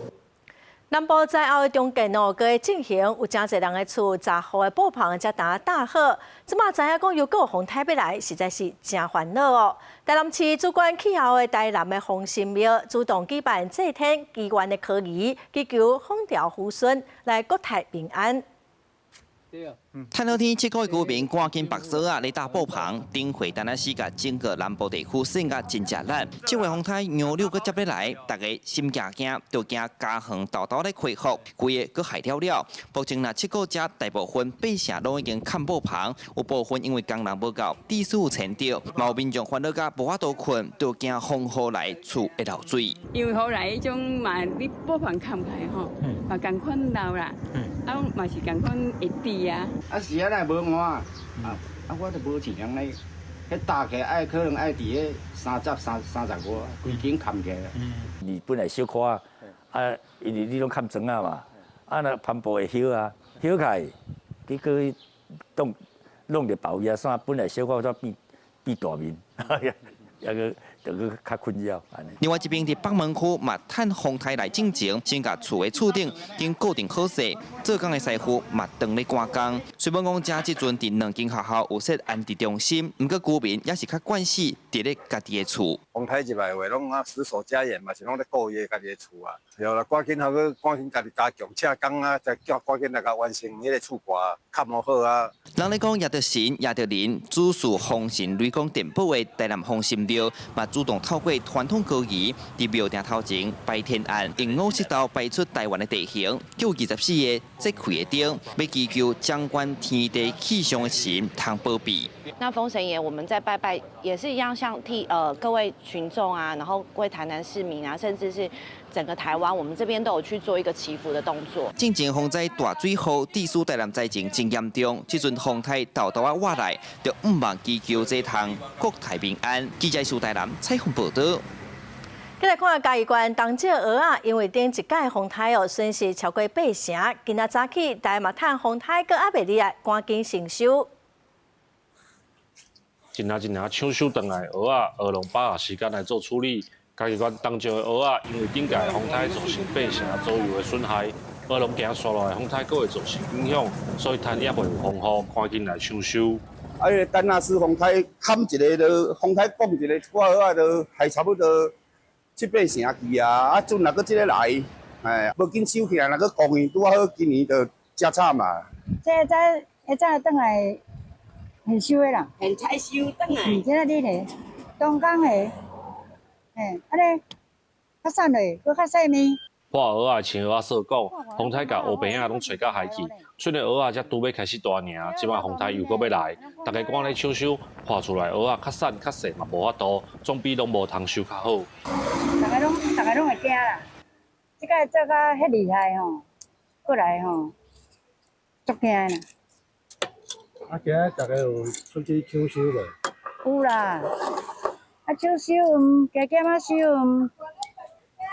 南部災後的重建哦，閣咧進行，有誠濟人的厝雜雨的布棚才當搭好。這馬知影講又閣有風颱欲來，實在是誠煩惱哦。台南市主管氣候的台南的風神廟主動舉辦祭天祈願的科儀，祈求風調雨順，來國泰民安。
趁好天，七股的居民趕緊縛索仔咧搭布棚，頂回丹仔死共整個南部地區算甲真食力。這回風颱楊柳閣接咧來，大家心驚驚，就驚家園沓沓咧恢復，規个閣害了了。目前若七股遮大部分百姓攏已經崁布棚，有部分因為工人無夠，致使遷著，嘛有民眾煩惱甲無法度睏，就驚風雨來厝會漏水。
因為雨來彼種嘛，你布棚崁起來吼，嘛仝款漏啦，啊嘛是仝款會滴啊。
啊是啊，若無換啊，啊我都無錢通咧，彼搭起來愛可能愛佇彼30、35，規間崁起來。
你本來小可啊，因為你攏崁磚仔嘛，啊若帆布會掀啊，掀開，結果當弄著爆去啊，啥本來小可煞變變大面，抑閣就閣較困擾。
另外一邊佇北門區嘛，趁風颱來進前，先共厝的厝頂經固定好勢，做工的師傅嘛當咧趕工。雖罔講遮這陣佇兩間學校有設安置中心，毋過居民也是較慣勢佇咧家己的厝。
風颱入來的話，攏啊死守家園嘛，是攏咧顧伊家己的厝啊。對啦，趕緊好閣趕緊家己加強車工啊，才叫趕緊來共完成彼个厝蓋崁予好啊。
人咧講，攑著神，攑著人，主事風神雷公殿寶的台南風神廟，嘛主動透過傳統歌儀，佇廟埕頭前擺天案，用五色豆擺出台灣的地形，叫24個節氣的燈，欲祈求掌管天地氣象的神通保庇。
那風神爺，我們在拜拜也是一樣，像替各位群眾啊，然後各位台南市民啊，甚至是整個台灣，我們這邊都有去做一個祈福的動作。
進前風災大水雨，致使台南災情真嚴重，這陣風颱沓沓仔倚來，就向望祈求這通國泰民安。記者蘇台南採訪報導。
繼來看嘉義縣東石蚵仔，因為頂一屆風颱哦，損失超過八成。今仔早起，大家嘛趁風颱閣猶未入來，趕緊清收。
真啊真啊，搶收轉來蚵仔，蚵農把握時間來做處理。嘉義縣東石的蚵仔，因為頂屆風颱造成八成左右的損害，蚵農驚紲落來風颱閣會造成影響，所以趁猶未有風雨，趕緊來搶收。
啊，彼個丹那斯風颱砍一个就風颱講一個，寡蚵仔就害差不多七八成去啊！啊，陣若閣這个來，哎，無緊收起來，若閣降雨拄好，今年就誠慘啊！
這早彼早轉來現收的啦，
現採收轉來。
今仔日咧，東港的，嘿，按呢較散落，閣較細膩。
破蚵仔像蚵仔所講，風颱共烏白仔攏吹甲海去，剩的蚵仔才拄欲開始大爾，這擺風颱又閣欲來，大家趕咧搶收，破出來蚵仔較散較細嘛無法度，總比攏無通收較好。
大家攏會驚啦，這擺做甲彼厲害吼，過來吼，足驚啦。
啊，今仔大家有出去搶收無？
有啦，啊搶收，加減仔收。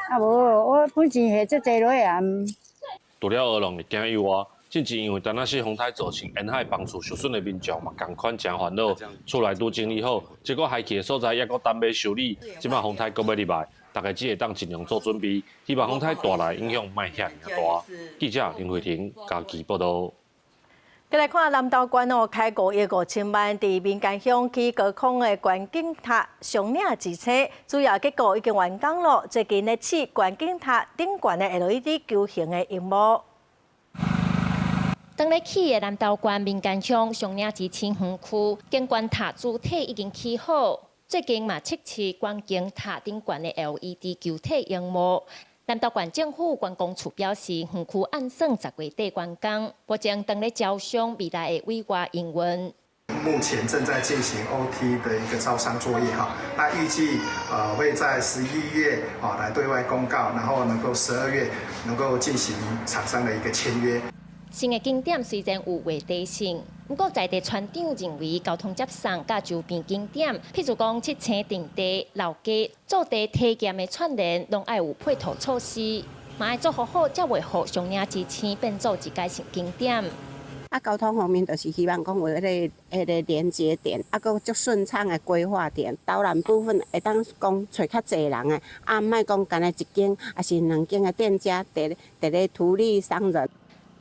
啊無，我本錢下足濟落啊。
除了蚵農會驚以外，進前因為丹那斯風颱造成沿海房厝受損的民眾嘛，仝款誠煩惱，厝內拄整理好，這個海去的所在猶閣等欲修理，這擺風颱閣欲入來，大家只會當盡量做準備，希望風颱帶來影響莫遐爾大。記者林慧婷嘉義報導。
再來看南投縣哦，開5億5千萬，佇民間鄉起高空的觀景塔雙嶺之星，主要結構已經完工了。最近咧試觀景塔頂懸的 LED 球形的螢幕。
當咧起的南投縣民間鄉雙嶺之星園區景觀塔主體已經起好，最近嘛測試觀景塔頂懸的 LED 球體螢幕。南投縣政府觀光處表示，園區按算10月底完工，目前正咧招商未來的委外營運。
目前正在進行 OT 的一個招商作業哈，那預計會在11月啊來對外公告，然後能夠12月能夠進行廠商的一個簽約。
新的景點雖然有話題性，毋過在地村長認為交通接送佮周邊景點，譬如講七星陣地、老街、做地體驗的串聯，攏愛有配套措施，嘛愛做好好，才袂予雙嶺之星變做一個新景點。
啊，交通方面就是希望講有彼個連接點，啊，閣足順暢的規劃點。導覽部分會當講揣較濟人的，啊，莫講干焦一間，抑是兩間的店家佇咧圖利商人。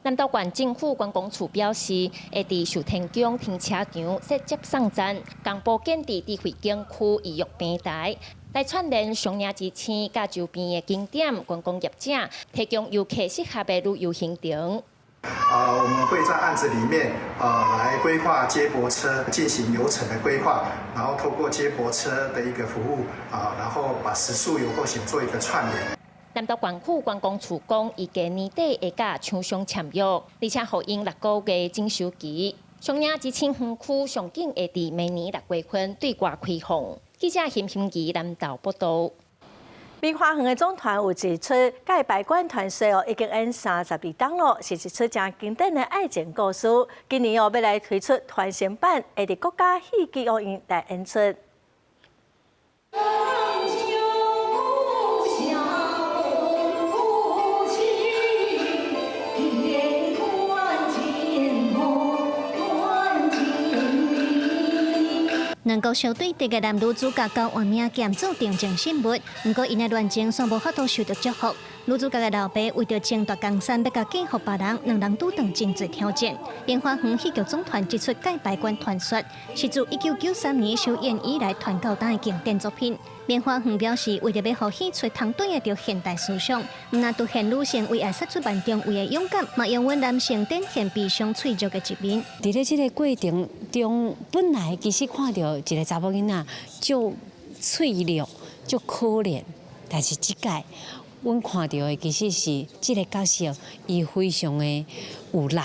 南投縣政府觀光處表示，會佇壽天宮停車場設接送站，仝步建置智慧景區預約平台，來串聯雙嶺之星佮周邊的景點觀光業者，提供遊客適合的旅遊行程。
我們會在案子裡面，來規劃接駁車進行流程的規劃，然後透過接駁車的一個服務，啊，然後把食宿遊購行做一個串聯。
南投縣府觀光處講，預計年底會佮廠商簽約，而且予𪜶6個月整修期。雙嶺知青園區上緊會佇明年6月份對外開放。記者邢欣怡南投報道。
棉花園的總團有一齣蓋白管傳說哦，已經演32冬咯，是一齣誠經典的愛情故事。今年哦，欲來推出傳承版，會佇國家戲劇院來演出。
兩國相對敵的男女主角交換名劍做定情信物，毋過𪜶的戀情煞無法度受到祝福。女主角的老爸為著爭奪江山，欲共嫁予別人，兩人拄著真濟挑戰。棉花園戲劇總團這齣蓋白關傳說，是自1993年首演以來傳到今的經典作品。棉花園表示，為著欲予戲出通對得著現代思想，毋但凸顯女性為愛殺出萬重圍的勇敢，嘛用阮男性展現悲傷脆弱的一面。
佇咧這个過程中，本來其實看著一個查某囡仔足脆弱、足可憐，但是這擺阮看著的其實是這个角色，伊非常的有力，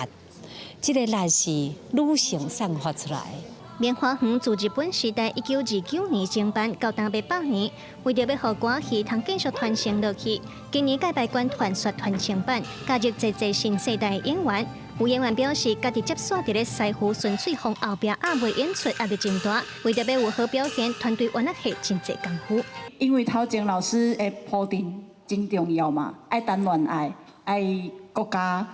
這个力是女性散發出來的。
棉花園自日本時代1929年創辦，到今欲100年，為著欲予歌戲通繼續傳承落去，今年蓋白關傳說傳承版加入濟濟新世代演員。有演員表示，家己接續佇咧師傅孫翠鳳後壁鴨尾演出壓力真大，為著欲有好表現，團隊原來下真濟功夫。
因為頭前老師的鋪墊真重要嘛，愛談戀愛，愛國家。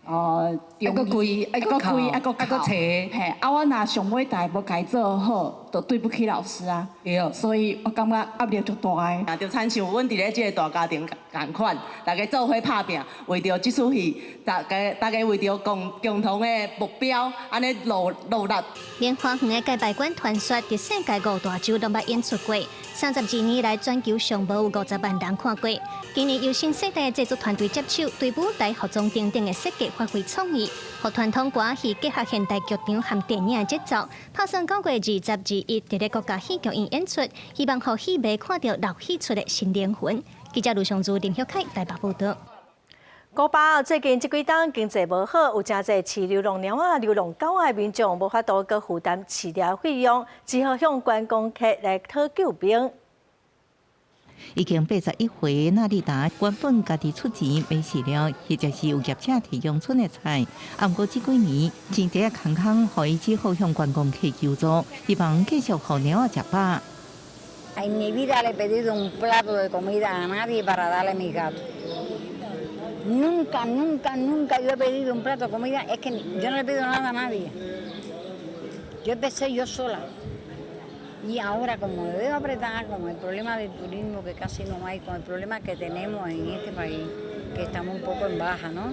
哦，愛閣跪，愛閣跪，愛閣愛閣揣，嘿，啊，我若上尾台無共伊做好，就對不起老師啊。對，所以我感覺壓力足大个。
就親像阮佇咧這個大家庭仝款，大家做伙拍拚，為著這齣戲，大家為著共同的目標，按呢努力。
棉花園的蓋白關傳說，佇世界5大洲攏捌演出過，32年來全球上無有50萬人看過。今年由新世代的製作團隊接手，對舞台、服裝等等的設計發揮創意，予傳統歌戲結合現代劇場和電影的節奏，拍算9月20、21佇咧國家戲劇院演出，希望予戲迷看著老戲出的新靈魂。記者盧尚珠、林旭凱台北報導。
古巴最近這幾冬經濟無好，有誠濟飼流浪貓仔、流浪狗仔的民眾無法度閣負擔飼料費用，只好向觀光客來討救命。
已經81歲納麗達原本家己出錢買飼料，或者是有業者提供賰的菜。啊，毋過這幾年錢袋仔空空，予伊只好向觀光客求助，希望繼續予貓仔食飽。
En mi vida le he pedido un plato de comida a nadie para darle a mis gatos. Nunca, nunca, nunca yo he pedido un plato de comida. Es que yo no le pido nada a nadie. Yo empecé yo sola. Y ahora como me veo apretada con el problema del turismo que casi no hay, con el problema que tenemos en este país, que estamos un poco en baja, ¿no?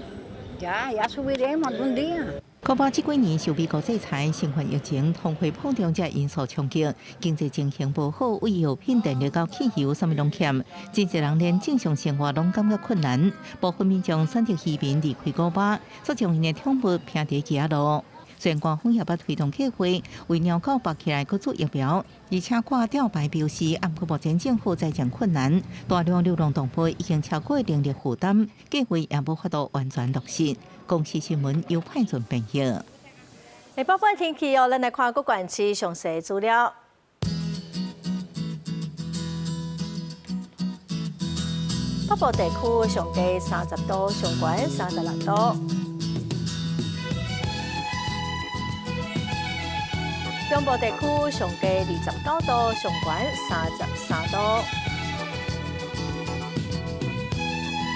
Ya, ya subiremos algún día.
古巴這幾年受美國制裁、新冠疫情、通貨膨脹這因素衝擊，經濟情形無好，為藥品、電力到汽油，啥物攏欠，真濟人連正常生活攏感覺困難。部分民眾選擇移民離開古巴，煞將𪜶的寵物摒佇街仔路。雖然官方也捌推動計劃，為貓狗縛起來閣注疫苗，而且掛吊牌標示，毋過目前政府財政困難，大量流浪動物已經超過能力負擔，計劃也無法度完全落實。公視新聞由派准編譯。
下晡半天氣哦，咱來看各縣市詳細資料。北部地區上低30度，上懸36度。中部地區上低29度，上懸33度。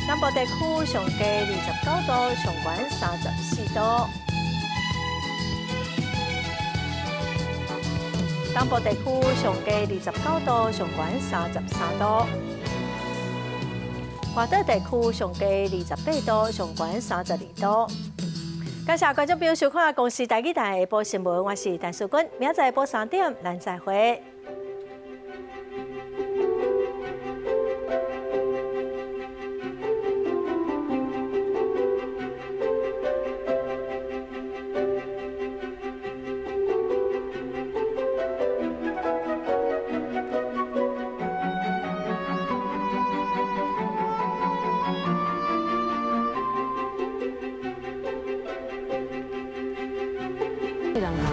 南部地區上低29度，上懸34度。東部地區上低29度，上懸33度。外島地區上低28度，上懸32度。感謝觀眾朋友收看《公視台語台》下晡新聞，我是陳淑君，明仔載下晡3點，咱再會。